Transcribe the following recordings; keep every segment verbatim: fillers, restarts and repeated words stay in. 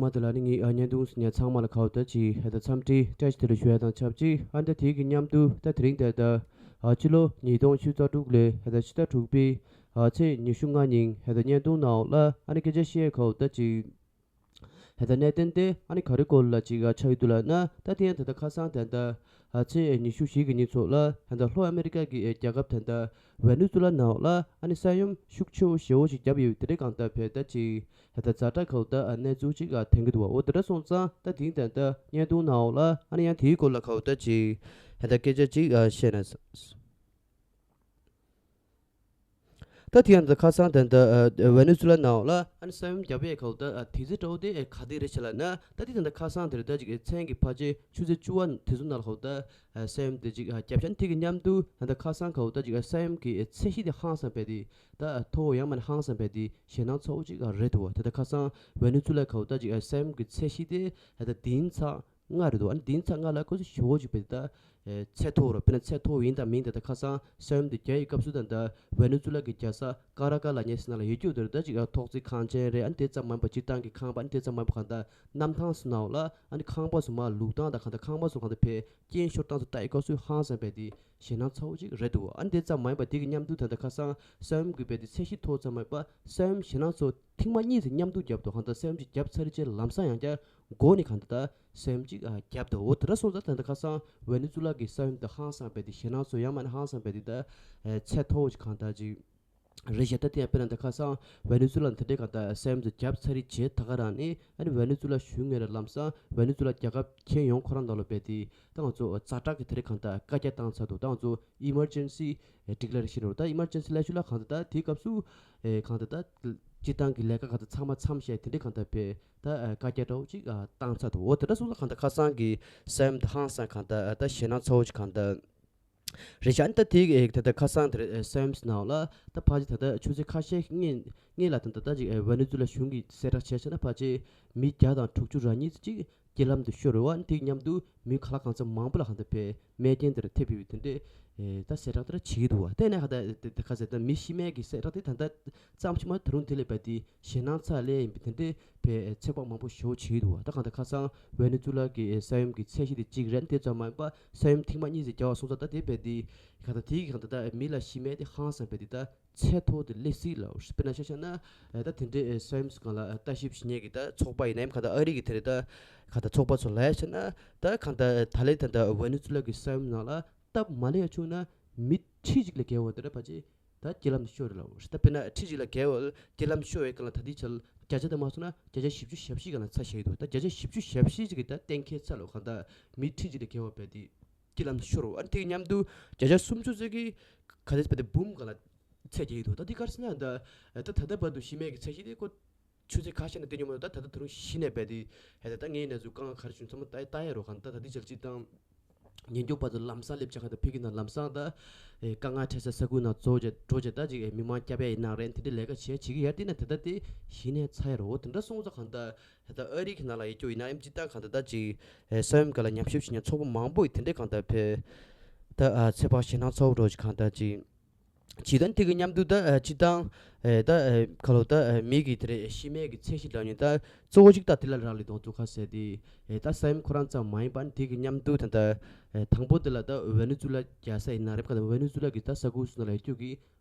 མ་དེ་ལ་ནི་ངའི་ཨ་བརྙན་ཐུང་གཟིགས་མཁན་ཚང་མ་ལ་ཁ་བ་ད་ཅིག་ཧེ་ད་འཚམས་འདྲི་བཀྲ་ཤིས་བདེ་ལེགས་ཞུ་ཡ་དང་ཆབས་ཅིག་ཨ་ནི་ད་དེའི་གི་མཉམ་དུ་ད་དེ་རིང་ད་ད་ཨ་ཕྱི་ལོ་ཉིས་སྟོང་ཉི་ཤུ་རྩ་དྲུག་ལོའི་ཧེ་ད་ཕྱི་ཟླ་དྲུག་པའི་ཨ་ཚེས་ཉི་ཤུ་ལྔ་ཉིན་ཧེ་ད་བརྙན་ཐུང་ནང་ལ་ཨ་ནི་སྐད་ཆ་བཤད་ཁ་བ་ད་ཅིག་ཧེ་ད་གནད་དོན་དེ་ཨ་ནི་ག་རེ་སྐོར་ལ་ཅིག་ཨ་ཆགས་ཡོད་འདུག་ལབ་ན། ད་དེ་ཡང་ད་ད་ཁ་སང་ད་ད་ཨ་ཚེས་ཉི་ཤུ་བཞི་གི་ཉིན་ཚོ་ལ་ཧེ་ད་ལྷོ་ཨ་མེ་རི་ཀ་གི་ཨེ་རྒྱལ་ཁབ་ད་ད་ཝེ་ནེ་ཛུ་ལ་ནང་ལ་ཨ་ནི་ས་ཡོམ་ཤུགས་ཆེ་བོ་ཞེ་བོ་ཞིག་བརྒྱབ་ཡོད། དེ་འདྲའི་སྒང་ད་ཕེ་ད་ཅིག་ཧེ་ད་ཛ་དྲག་ཁ་བ་ད་ཨ་གནས་ཚུལ་ཅིག་ཨ་ཐོན་གྱི་འདུག་བ། འོ་དེ་འདྲ་སོང་ཙང་ད་དེང་ད་ད་བརྙན་ཐུང་ནང་ལ་ཨ་ནི་ཡང་དེའི་སྐོར་ལ་ཁ་བ་ད་ཅིག་ཧེ་ད་སྐད་ཆ་ཅིག་ཨ་བཤད་ན། ད་དེ་ཡང་ད་ཁ་སང་ད་ད་ཝེ་ནེ་ཛུ་ལ་ནང་ལ་ཨ་ནི་ས་ཡོམ་བརྒྱབ་པའི་ཁ་བ་ད་དུས་ཚོད་འདྲ་བོ་དེ་ག་དུས་རེད་ཆེ་ལབ་ན། ད་དེ་ད་ད་ཁ་སང་དེ་རེད། ད་ཅིག་མཚན་གྱི་ཕལ་ཆེར་ཆུ་ཚོད་བཅུ་པ་དེ་ཚོ་ནང་ལ་ཁ་བ་ད་ས་ཡོམ་དེ་ཅིག་བརྒྱབ་ཤག་དེ་གི་མཉམ་དུ་ད་ད་ཁ་སང་ཁ་བ་ད་ཅིག་ས་ཡོམ་གྱི་ཚད་གཞི་དེ་ཧང་སང་བས་དེ་ད་མཐོ་བོ་ཡང་མ་ནི་ཧང་སང་བས་དེ་ཞེད་སྣང་ཚ་བོ་ཅིག་རེད་འདུག་བ། ད་ད་ཁ་སང་ཝེ་ནེ་ཛུ་ལ་ཁ་བ་ད་ཅིག་ས་ཡོམ་གྱི་ཚད་གཞི་དེ་ད་ད་དེང་སང་ལྔ་རེད་འདུག་ཨ་ནི་དེང་སང་ལྔ་ལ་ཁོ་ཚོ་ཞེ་བོ་ཅིག་བས་ད་ཚད་མཐོ་རུ། དཔེར་ན་ཚད་མཐོ་ཡིན་དང་མིན་ད་ད་ཁ་སང་ས་ཡོམ་དེ་རྒྱག་ཡི་སྐབས་སུ་ད་ད་ཝེ་ནེ་ཛུ་ལ་གི་རྒྱལ་ས་ཀ་ར་ཀ་ལ་ཉེ་ས་ན་ལ་ཡོད་རྒྱུ་དེར་ད་ཅིག་ཐོག་བརྩེགས་ཁང་ཆེན་རེད། ཨ་ནི་དེ་ཙམ་མ་ཡིན་པ་སྤྱིར་བཏང་གི་ཁང་པ་ཨ་ནི་དེ་ཙམ་མ་ཡིན་པ་གང་ད་གནམ་ཐང་སུ་ནའོ་ལ་ཨ་ནི་ཁང་པ་སུ་མ་ལུག་ཐང་ད་གང་ད་ཁང་པ་སུ་གང་ད་ཕེ་རྐྱེན་ཤོར་སྟངས་སུ་ལྟ་ཡི་སྐབས་སུ་ཧང་སང་བས་དེ་ཞེད་སྣང་ཚ་བོ་ཅིག་རེད་འདུག་ཨ་ནི་དེ་ཙམ་མ་ཡིན་པ་དེ་གི་མཉམ་དུ་ད་ད་ཁ་སང་ས་ཡོམ་གི་བས་དེ་ཚད་གཞི་མཐོ་ཙམ་མ་ཡིན་པ་ས་ཡོམ་ཞེད་སྣང་ཚ་བོ་ཐེངས་མ་གཉིས་ཙམ་མཉམ་དུ་བརྒྱབ་འདུག་གང་ལྟར་ས་ཡོམ་ཅིག་བརྒྱབ་ཚར་རྗེས་ལམ་སང་ཡང་བསྐྱར་འགོ་ནས་གང་ལྟར་ད་ས་ཡོམ་ཅིག་ཨ་བརྒྱབ་འདུག་འོ་དེ་འདྲ་སོང་ཙང་ད་ལྟ་ཁ་སང་ཝེ་ནེ་ཛུ་ལ་གི་ས་ཡོམ་དེ་ཧང་སང་བས་དེ་ཞེད་སྣང་ཚ་བོ་ཡང་མ་ནི་ཧང་སང་བས་དེ་ད་ཨེ་ཚད་མཐོ་བོ་ཅིག་གང་ལྟར་ཅིག་རེད་ཤག་ད་དེ་ཡང་དཔེར་ན་ད་ཁ་སང་ཝེ་ནེ་ཛུ་ལ་དེ་འདྲའི་གང་ལྟར་ས་ཡོམ་དེ་བརྒྱབ་ཚར་རྗེས་ད་ག་རང་ནས་ཨ་ནི་ཝེ་ནེ་ཛུ་ལ་གཞུང་ངོས་ལ་ལམ་སང་ཝེ་ནེ་ཛུ་ལ་རྒྱལ་ཁབ་ཁྱོན་ཡོངས་ཁོ་རང་ནང་ལ་བས་དེ་ད་ང་ཚོ་ཛ་དྲག་གི་དེ་འདྲའི་གང་ལྟར་བཀའ་རྒྱ་བཏང་ཚར་འདུག་ད་ང་ཚོ་ཨི་མར་ཇེན་སི་ཌི་ཀི་ལེ་རེ་ཤན་རེད། ད་ཨི་མར་ཇེན་སི་ལབ་ཤུལ་ལ་གང་ལྟར་ད་དེའི་སྐབས་སུ་ཨེ་གང་ལྟར་ད་སྤྱིར་བཏང་གི་ལས་ཀ་གང་ལྟར་ཚང་མ་མཚམས་བཞག་དེ་འདྲའི་གང་ལྟར་བས་ད་ཨ་བཀའ་རྒྱ་འདྲ་བོ་ཅིག་ཨ་བཏང་ཚར་འདུག་འོ་དེ་འདྲ་སོང་ཙང་གང་ལྟར་ཁ་སང་གི་ས་ཡོམ་དེ་ཧང་སང་གང་ལྟར་ཨ་ད་ཞེད་སྣང་ཚ་བོ་ཅིག་གང་ལྟར་རེད་ཤག་ཨ་ནི་ད་དེ་གི་ད་ལྟ་ཁ་སང་དེར་ཨ་ས་ཡོམ་ཟེར་ནའོ་ལ་ད་ཕལ་ཆེར་ད་ལྟ་ཆུ་ཚོད་ཁ་ཤས་སྔོན་སྔོན་ལ་ད་ལྟ་ད་ཅིག་ཨ་ཝེ་ནེ་ཛུ་ལ་གཞུང་གིས་གསལ་བསྒྲགས་བྱས་ཤག་ན་ཕལ་ཆེར་མི་བརྒྱ་དང་དྲུག་ཅུ་རེ་གཉིས་ཅིག་རྐྱེན་ལམ་དུ་ཤོར་རེད་བ། ཨ་ནི་དེ་མཉམ་དུ་མི་ག་ལ་གང་འཚམ་མང་པོ་ལ་གང་ལྟར་བས་རྨས་སྐྱོན་དེར་ཐེབས་ཡོད་པའི་དེ་འདྲའི་ཨེ་ད་གསལ་བསྒྲགས་དེ་འདྲ་བྱེད་ཀྱི་འདུག་བ། དེ་ནས་ཧ་ད་དེ་ཁ་ཟེར་ད་མི་ཤི་རྨས་ཀྱི་གསལ་བསྒྲགས་དེ་ད་ལྟ་ཙམ་ཞིག་མ་ད་རུང་དེ་ལས་བས་དེ་ཞེད་སྣང་ཚ་ལས་ཡིན་པའི་དེ་འདྲའི་བས་ཚོད་དཔག་མང་པོ་ཞེ་པོ་བྱེད་ཀྱི་འདུག་བ། ད་གང་ལྟར་ཁ་སང་ཝེ་ནེ་ཛུ་ལ་གི་ཨེ་ས་ཡོམ་གྱི་ཚད་གཞི་དེ་གཅིག་རེད། དེ་ཙམ་མ་ཡིན་པ་ས་ཡོམ་ཐེངས་མ་གཉིས་ཙམ་བརྒྱབ་པ་སོང་ཙང་ད་དེ་བས་དེ་གང་ལྟར་དེའི་གང་ལྟར་ད་མི་ལ་ཤི་རྨས་དེ་ཧང་སང་བས་དེ་ད་ཚད་མཐོ་དེ་སླེབས་སྲིད་ལ། དཔེར་ན་ཆ་བཞག་ན་ཨེ་ད་དེ་འདྲའི་ཨེ་ས་ཡོམ་སྒང་ལ་ཨེ་ལྟ་ཞིབ་བྱེད་མཁན་གྱི་ད་ཚོགས་པ་ཡིན་ནའི་གང་ལྟར་ཨ་རི་གི་དེ་རེད། ད་གང་ལྟར་ཚོགས་པ་ཚོ་ལ་ཡ་བྱས་ན་ད་གང་ལྟར་ད་ལན་ད་ལྟ་ཝེ་ནེ་ཛུ་ལ་གི་ས་ཡོམ་ནང་ལ་སྟབས་མ་ལེགས་ཡ་བྱུང་ན་མི་ཁྲི་གཅིག་ལས་བརྒལ་བ་དེ་འདྲ་ཕལ་ཆེར་ད་རྐྱེན་ལམ་དུ་ཤོར་རེད་ལ། ད་དཔེར་ན་ཁྲི་གཅིག་ལས་བརྒལ་བ་རྐྱེན་ལམ་ཤོར་བའི་སྒང་ལ་ད་ལྟའི་ཆར་བརྒྱ་ཆ་དེ་མ་སོང་ན་བརྒྱ་ཆ་བཞི་བཅུ་ཞེ་བཞི་སྒང་ལ་ཚད་བཞག་གི་འདུག་ད་བརྒྱ་ཆ་བཞི་བཅུ་ཞེ་བཞི་ཅིག་གི་ད་གཏན་འཁེལ་ཚར་ལ་གང་ལྟར་མི་ཁྲི་གཅིག་ལས་བརྒལ་བ་བས་དེ་རྐྱེན་ལམ་དུ་ཤོར་རོ། ཨ་ནི་དེ་གི་མཉམ་དུ་བརྒྱ་ཆ་སུམ་ཅུ་ཙམ་གྱི་ག་ཚོད་བས་དེ་འབུམ་སྒང་ལ་ཚད་བརྒྱབ་ཀྱི་འདུག་ད་འདི་ག་རེ་ཟེར་ན་ད་ད་ད་ལྟ་བར་དུ་ཤི་རྨས་ཀྱི་ཚད་གཞི་དེ་ཁོ་ཆུ་ཚོད་ཁ་ཤས་ནང་བསྡད་མྱོང་མ་གཏོགས་ད་ད་ལྟ་དེ་རིང་གཞི་ནས་བས་དེ་ཧེ་ད་ད་ངའི་ནས་ཚུར་དཀའ་ངལ་ག་རེ་བྱུང་ཚང་མ་ལྟ་ལྟ་ཡ་རོ། གང་ད་ད་འདི་ཆར་སྤྱིར་བཏང་ཉེན་སྐྱོབ་པ་ཚོ་ལམ་སང་སླེབས་བྱ་གང་ད་ཕ་གི་ནང་ལམ་སང་ད་ཨེ་དཀའ་ངལ་འཕྲད་ས་ས་ཁུལ་ནང་འཛུལ་བྱས་འགྲོ་བྱས་ད་ཅིག་ཨེ་མི་མང་སྐྱོབ་ཡ་ཡིན་ན་རེད། དེ་འདྲའི་ལས་ཀ་བྱས་བྱེད་ཀྱི་ཡ་དེ་ནས་ད་ད་དེ་གཞི་ནས་ཚར་ཡ་རོ། དེ་འདྲ་སོང་ཙང་གང་ད་ད་ཨ་རི་གི་ནང་ལ་ཡོད་རྒྱུ་ཡིན་ན་ཡང་སྤྱིར་བཏང་གང་ད་ད་ཅིག་ཨེ་ས་ཡོམ་སྒང་ལ་ཉམས་ཞིབ་བྱེད་མཁན་ཚོགས་པ་མང་པོ་ཡིས་དེ་འདྲའི་གང་ད་ཕེ་ད་ཨ་ཚེ་དཔག་ཞེད་སྣང་ཚ་བོ་འགྲོ་ཅིག་གང་ད་ཅིག་བྱེད་དོན་དེ་གི་མཉམ་དུ་ད་ཨ་སྤྱིར་བཏང་ཨེ་ད་ཨེ་ཁ་ལོ་ད་ཨེ་མི་གི་དེ་རེད་ཤི་རྨས་ཀྱི་ཚད་གཞི་ལ་ནི་ད་གཙོ་བོ་གཅིག་ད་དེ་ལ་རག་ལས་གཏོང་ཐུབ་ཁ་ཟེར་དེ་ཨེ་ད་ས་ཡོམ་ཁོ་རང་ཙམ་མ་ཡིན་པ་ནི་དེ་གི་མཉམ་དུ་ད་ད་ཨེ་དང་པོ་དེ་ལ་ད་ཝེ་ནེ་ཛུ་ལ་རྒྱལ་ས་ཡིན་ན་རེད། ཁ་ད་ཝེ་ནེ་ཛུ་ལ་གི་ད་ས་ཁུལ་སུ་ན་ལ་ཡོད་རྒྱུ་གི་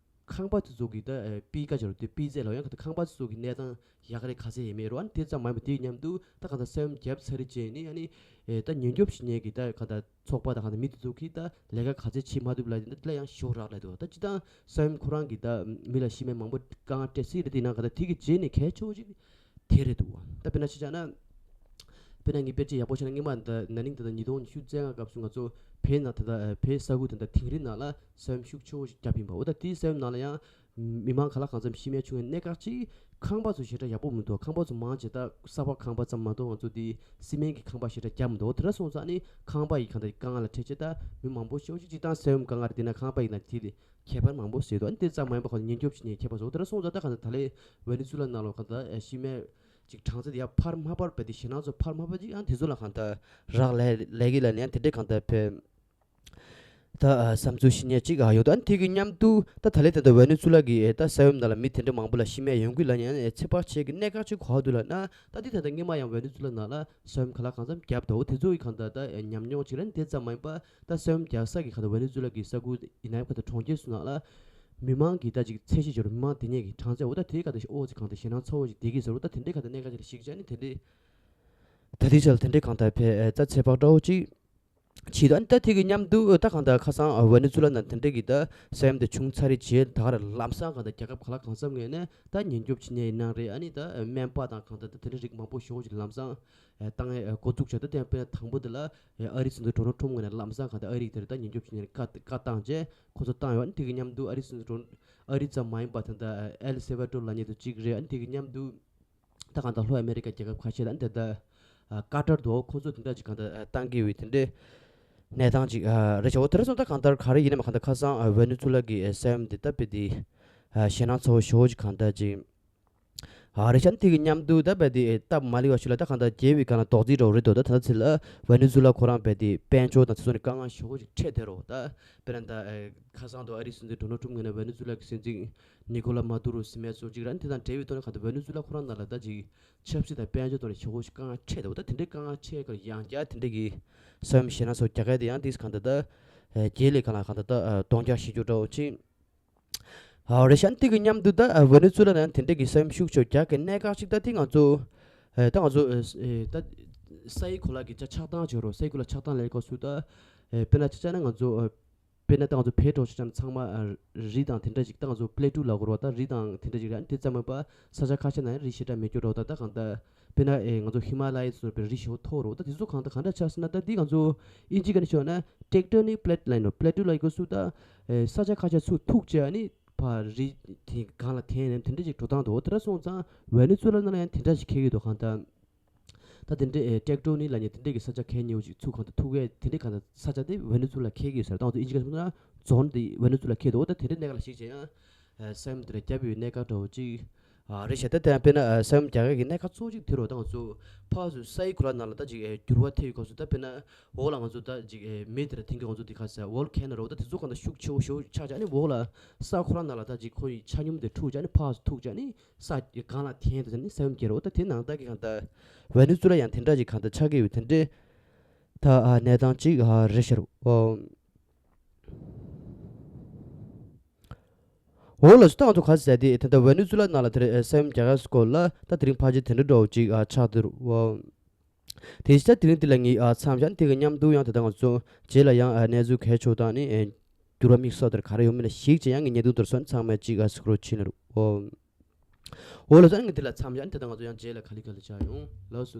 ཁང་པ་དེ་ཚོ་གི་ད་ཨེ་སྤུས་ཀ་སྦྱར་དེ་སྤུས་ཚད་ལ་ཡང་ཁ་ད་ཁང་པ་དེ་ཚོ་གི་གནས་སྟངས་ཡག་ག་རེ་ག་ཚད་ཡིན་མེད་རོ། ཨ་ནི་དེ་ཙམ་མ་ཡིན་པ་དེའི་མཉམ་དུ་ད་ག་ད་ས་ཡོམ་བརྒྱབ་ཚར་རྗེས་ནི་ཨ་ནི་ཨེ་ད་ཉེན་སྐྱོབ་བྱེད་མཁན་གི་ད་ག་ད་ཚོགས་པ་དང་ག་ད་མི་དེ་ཚོ་གིས་ད་ལས་ཀ་ག་ཚད་བྱེད་མ་ཐུབ་ལ་དེ་འདྲ་དེ་ལ་ཡང་ཞོག་རག་ལས་འདུག་ད་སྤྱིར་བཏང་ས་ཡོམ་ཁོ་རང་གི་ད་མི་ལ་ཤི་རྨས་མང་པོ་དཀའ་ངལ་སྤྲད་སྲིད་རེད། དེ་ནང་ག་ད་དེ་གི་རྗེས་ནས་གལ་ཆེ་བོ་ཅིག་དེ་རེད་འདུག་ད་དཔེར་ན་ཆ་བཞག་ན་དཔེར་ན་ངས་དཔེར་བརྗོད་ཡག་པོ་བྱས་ན་སྔོན་མ་ད་ན་ནིང་ད་ད་ཉིས་སྟོང་ཉི་ཤུ་རྩ་ལྔ་སྐབས་སུ་ང་ཚོ་བོད་ནང་ད་ད་བོད་ས་ཁུལ་ད་ད་དིང་རི་ནང་ལ་ས་ཡོམ་ཤུགས་ཆེ་བོ་ཞིག་བརྒྱབ་ཡིན་པ། འོ་ད་དེའི་ས་ཡོམ་ནང་ལ་ཡང་མི་མང་ག་ལ་གང་འཚམ་ཤི་རྨས་བྱུང་བའི་གནད་འགག་ཅིག་ཁང་པ་ཚོ་ཞེ་དྲག་ཡག་པོ་མི་འདུག་ཁང་པ་ཚོ་མང་ཆེ་ད་ས་ཕག་ཁང་པ་ཙམ་མ་གཏོགས་ང་ཚོ་དེ་སི་མེན་གྱི་ཁང་པ་ཞེ་དྲག་བརྒྱབ་མི་འདུག་དེ་འདྲ་སོང་ཙང་ནི་ཁང་པ་ཡི་གང་ལྟར་དཀའ་ངལ་ལ་འཕྲད་ཆེ་ད་མི་མང་པོ་ཤོག་ཅིག་སྤྱིར་བཏང་ས་ཡོམ་དཀའ་ངལ་རེད། དེ་ན་ཁང་པ་ཡིན་ན་དེ་ལས་ཁྱད་པར་མང་པོ་ཟེར་འདུག་ཨ་ནི་དེ་ཙམ་མ་ཡིན་པ་ཁོ་ཉེན་སྐྱོབ་བྱེད་མཁན་ཁྱད་པར་ཟེར་འོ་དེ་འདྲ་སོང་ཙང་ད་གང་ལྟར་ད་ལས་ཝེ་ནེ་ཛུ་ལ་ནང་ལོགས་གང་ལྟར་ཤི་རྨས་ཅིག་གྲངས་ཚད་དེ་ཡར་འཕར་མ་འཕར་བས་དེ་ཞེད་སྣང་ཚོ་འཕར་མ་འཕར་ཅིག་ཨ་དེ་ཚོ་ལ་གང་ལྟར་རག་ལས་ལས་ཀྱི་ལ་ནི་ཨ་དེ་འདྲའི་གང་ལྟར་བས། ད་ཨ་བསམ་ཚུལ་ཞུ་མཁན་ཅིག་ཨ་ཡོད་དོ། ཨ་ནི་དེ་གི་མཉམ་དུ་ད་ད་ལན་ད་ལྟ་ཝེ་ནེ་ཛུ་ལ་གི་ཨེ་ད་ས་ཡོམ་ནང་ལ་མི་དེ་འདྲ་མང་པོ་ལ་ཤི་རྨས་ཡོང་གི་ལབ་མཁན་ཨེ་ཚོད་དཔག་བྱེད་ཀྱི་གནད་འགག་ཅིག་ག་པར་འདུག་ལབ་ན། ད་འདི་ད་ལྟ་སྔོན་མ་ཡང་ཝེ་ནེ་ཛུ་ལ་ནང་ལ་ས་ཡོམ་ག་ལ་གང་འཚམ་བརྒྱབ་འདུག། དེ་ཚོ་གི་གང་ལྟར་ད་ཨེ་ཉམས་མྱོང་ཅིག་རེད། དེ་ཙམ་མ་ཡིན་པ་ད་ས་ཡོམ་རྒྱག་ས་གི་གང་ལྟར་ཝེ་ནེ་ཛུ་ལ་གི་ས་ཁུལ་ཡིན་ན་ཡང་གང་ལྟར་གྲོང་ཁྱེར་ཚོ་ནང་ལ་མི་མང་གི་ད་ཅིག་ཚད་གཞི་ཅིག་ཡོད་རེད། མི་མང་དེ་ཉིད་ཀྱི་གྲངས་ཚད་འོ་ད་དེ་ག་ད་ཨོ་ཅིག་གང་ལྟར་ཞེད་སྣང་ཚ་བོ་ཅིག་བསྡད་ཀྱི་ཟེར་རོ། ད་དེ་འདྲའི་ག་ད་གནད་འགག་ཅིག་ལ་གཞིགས་བྱས་ནས་དེ་འདྲའི་ད་དེ་ཆ་ལ་དེ་འདྲའི་གང་ལྟར་ཕེ་ད་ཚོད་དཔག་འདྲ་བོ་ཅིག་བྱེད་དོ། ཨ་ནི་ད་དེ་གི་མཉམ་དུ་ད་གང་ལྟར་ཁ་སང་ཝེ་ནེ་ཛུ་ལ་ནང་དེ་འདྲ་གི་ད་ས་ཡོམ་དེ་བྱུང་ཚར་རེད་བྱས། ད་ག་རེ་ལམ་སང་གང་ལྟར་རྒྱལ་ཁབ་ག་ལ་གང་འཚམ་ངོས་ནས་ད་ཉེན་སྐྱོབ་བྱེད་མཁན་ཡིན་ན་རེད། ཨ་ནི་ད་སྨན་པ་དང་གང་ལྟར་ད་དེ་འདྲ་རིགས་མང་པོ་ཞེ་པོ་ཅིག་ལམ་སང་བཏང་ཡས་འགོ་བཙུགས་བྱས། ད་དེ་ཡང་དཔེར་ན་དང་པོ་དེ་ལ་ཨ་རིའི་སྲིད་འཛིན་ཌོ་ནལ་ཊམ་ངོས་ནས་ལམ་སང་གང་ལྟར་ཨ་རི་དེར་ད་ཉེན་སྐྱོབ་བྱེད་མཁན་བཀའ་བཀའ་བཏང་བྱས་ཁོ་ཚོ་བཏང་ཡོད། ཨ་ནི་དེ་གི་མཉམ་དུ་ཨ་རིའི་སྲིད་འཛིན་ཌོ་ཨ་རི་ཙམ་མ་ཡིན་པ་ད་ལྟ་ཨེལ་སེ་བ་ཌོར་ལབ་མཁན་དེ་གཅིག་རེད། ཨ་ནི་དེ་གི་མཉམ་དུ་ད་གང་ལྟར་ལྷོ་ཨ་མེ་རི་ཀ་རྒྱལ་ཁབ་ཁ་ཤས་ལ་འདི་ལྟར་ཀ་ཏར་དུ་ཁོ་ཚོ་དེ་འདྲ་ཅིག་གང་ལྟར་བཏང་གི་ཡོད། དེ་འདྲའི་གནས་སྟངས་ཅིག་རེད་ཤག། འོ་དེ་རེད་སོང་ད་གང་ལྟར་ག་རེ་ཡིན་ན་མ་གང་ལྟར་ཁ་སང་ཝེ་ནེ་ཛུ་ལ་གི་ས་ཡོམ་འདི་ད་དཔེ་དེ་ཞེད་སྣང་ཚ་བོ་ཞེ་པོ་ཅིག་གང་ལྟར་ཅིག་རེད་ཤག། དེ་གི་མཉམ་དུ་ད་དཔེ་དེ་སྟབས་མ་ལེགས་པ་ཞིག་ལ་ད་གང་ལྟར་རྒྱལ་བའི་སྒང་ལ་རྡོག་རྫིས་འདྲ་བོ་རེད་འདུག། ད་ད་ཚེ་ལ་ཝེ་ནེ་ཛུ་ལ་ཁོ་རང་དཔེ་དེ་དཔལ་འབྱོར་དང་དེ་ཚོ་ནས་དཀའ་ངལ་ཞེ་པོ་ཅིག་འཕྲད་བསྡད་རེད་བ། ད་དཔེར་ན་ད་ཁ་སང་དུ་ཨ་རིའི་སྲིད་འཛིན་ཌོ་ནལ་ཊམ་ངོས་ནས་ཝེ་ནེ་ཛུ་ལ་གི་སྲིད་འཛིན་ནི་ཀོ་ལ་མ་དུ་རོ་ཟེར་མཁན་ཚོ་ཅིག་རེད། དེ་དང་འབྲེལ་བའི་ཐོག་ནས་གང་ལྟར་ཝེ་ནེ་ཛུ་ལ་ཁོ་རང་ནང་ལ་ད་ཅིག་ཆབ་སྲིད་དང་དཔལ་འབྱོར་ཐོག་ནས་ཞེ་པོ་ཞིག་དཀའ་ངལ་འཕྲད་འདུག། ད་དེ་འདྲའི་དཀའ་ངལ་འཕྲད་ཀྱི་ཡང་བསྐྱར་དེ་འདྲའི་གི་ས་ཡོམ་ཞེད་སྣང་ཚ་བོ་རྒྱག་མཁན་དེ་ཡང་དེ་གང་ལྟར་ད་རྒྱལ་ལས་སྒང་ལ་གང་ལྟར་ད་གདོང་རྒྱག་བྱེད་རྒྱུ་འདྲ་བོ་ཅིག་རེད་ཤག། དེ་གི་མཉམ་དུ་ད་ཝེ་ནེ་ཛུ་ལ་ནང་དེ་འདྲའི་གི་ས་ཡོམ་ཤུགས་ཆེ་བོ་རྒྱག་གི་གནད་འགག་ཅིག་ད་དེ་ང་ཚོ་ད་ང་ཚོ་ད་སའི་གོ་ལ་གི་ཆ་ཆགས་སྟངས་བྱེད་རོགས། སའི་གོ་ལ་ཆགས་སྟངས་ལས་ཀ་སུ་ད་དཔེར་ན་ཆ་བཞག་ན་ང་ཚོ་དཔེར་ན་ད་ང་ཚོ་བལ་འབྲོག་ཆ་ཆ་ཚང་མ་རི་དང་དེ་འདྲ་ཞིག་ད་ང་ཚོ་པི་ལེ་ཊུ་ལབ་དགོས་རེད་བ། ད་རི་དང་དེ་འདྲ་ཞིག་རེད། དེ་ཙམ་མིན་པ་ས་ཆ་ཁ་ཤས་ན་ཡང་རི་ཞེ་དྲག་མེད་རྒྱུ་རེད་བ། ད་ད་གང་ལྟར་དཔེར་ན་ཨེ་ང་ཚོ་ཧི་མ་ལ་ཡའི་སོགས་པའི་རི་ཞེ་པོ་མཐོ་རེད་བ། ད་དེ་ཚོ་གང་ལྟར་གང་འདྲ་ཆགས་སྲིད་ན། ད་འདི་ང་ཚོ་ཨིན་ཇི་སྐད་ནས་ཤོད་ན་ཊེག་ཊོ་ནིག་པི་ལེ་ཊི་ལབ་ཡིན་ནོ། པི་ལེ་ཊུ་ལབ་ཡིན་དགོས་སུ་ད་ཨེ་ས་ཆ་ཁ་ཤས་ཚུར་ཐུག་བྱས་ནི་ཕར་རི་དེ་སྒང་ལ་འཐེན་ནས་དེ་འདྲ་ཞིག་འགྲོ་སྟངས་འདུག། དེ་འདྲ་སོང་ཙང་ཝེ་ནེ་ཛུ་ལ་ནང་ལ་ཡང་དེ་འདྲ་ཞིག་འཁེལ་གྱི་འདུག། གང་ལྟར། ད་དེ་འདྲའི་ཨེ་ཊེག་ཊོ་ནིག་ལབ་མཁན་དེ་འདྲའི་གི་ས་ཆ་གལ་ཆེན་པོ་ཅིག་ཚུར་གང་དུ་ཐུག་གི་དེ་འདྲའི་གང་དུ་ས་ཆ་དེ་ཝེ་ནེ་ཛུ་ལ་འཁེལ་གི་ཡོད་ཟེར། ད་ང་ཚོ་ཨིན་ཇི་སྐད་ནང་ན་ཛོན་དེ་ཝེ་ནེ་ཛུ་ལ་འཁེལ་འདུག། ད་དེ་འདྲའི་གནད་འགག་ལ་གཞིགས་བྱས་ཡང་ཨེ་ས་ཡོམ་དེ་འདྲ་བརྒྱབ་པའི་གནད་འགག་འདྲ་བོ་ཅིག་ཨ་རེད་ཤག། ད་དེ་ཡང་དཔེར་ན་ཨེ་ས་ཡོམ་རྒྱག་ཡག་གི་གནད་འགག་གཙོ་བོ་ཅིག་དེ་རེད་བ། ད་ང་ཚོ་ཕར་ཚུར་སའི་གོ་ལ་ནང་ལ་ད་ཅིག་ཨེ་འགྱུར་བ་ཐེབས་ཡོད་སྐབས་སུ་ད་དཔེར་ན་འོག་ལ་ང་ཚོ་ད་ཅིག་ཨེ་མེ་དེ་འདྲ་འཐེན་གི་ང་ཚོ་དེ་ག་ཟེར་ཝོལ་ཁེ་ནོ་རེད་བ། ད་དེ་ཚོ་གང་ལྟར་ཤུགས་ཆེ་བོ་ཞེ་པོ་ཆགས་བྱས་ནི་འོག་ལ་ས་ཁོ་རང་ནང་ལ་ད་ཅིག་ཁོ་ཡི་ཆ་སྙོམས་དེ་འཁྲུགས་བྱས་ནི་ཕར་ཚུར་ཐུག་བྱས་ནི། ས་སྒང་ལ་འཐེན་དུ་ནི་ས་ཡོམ་སྐྱེ་རོ། ད་དེ་ནང་ལྟ་གི་གང་ལྟར་ཝེ་ནེ་ཛུ་ལ་ཡང་དེ་འདྲ་ཅིག་གང་ལྟར་ཆགས་ཀྱི་ཡོད། དེ་འདྲའི་ད་ཨ་གནས་སྟངས་ཅིག་ཨ་རེད་ཤག། འོ་འོ་ལགས་སོ། ད་ང་ཚོ་ག་ཟེར་དེ་ད་ལྟ་ཝེ་ནེ་ཛུ་ལ་ནང་ལ་དེ་རེད་ས་ཡོམ་རྒྱག་ཡག་སྐོར་ལ་ད་དེ་རིང་ཕལ་ཆེར་དེ་འདྲ་འདྲ་བོ་ཅིག་ཨ་ཆགས་བསྡད་རོ། འོ་དེ་ཕྱིན་ད་དེ་རིང་འདི་ལ་ངས་ཨ་མཚམས་བཞག། དེ་གི་མཉམ་དུ་ཡང་ད་ལྟ་ང་ཚོ་རྗེས་ལ་ཡང་ཨ་གནས་ཚུལ་གལ་ཆེ་བོ་དང་ནི་ཨེ་འགྱུར་བ་དམིགས་བསལ་དེར་ག་རེ་ཡོང་མིན་ལ་གཞིགས་བྱས་ཡང་ངས་བརྙན་ཐུང་དེར་སོན་ཚང་མས་ཅིག་ཨ་གཟིགས་རོགས་བྱེད་ན་རོ། འོ་འོ་ལགས་སོ། ཨ་ནི་ངས་འདི་ལ་མཚམས་བཞག། ཨ་ནི་ད་ལྟ་ང་ཚོ་ཡང་རྗེས་ལ་ག་ལེ་ག་ལེ་བཅར་ཡོང་། ལགས་སོ།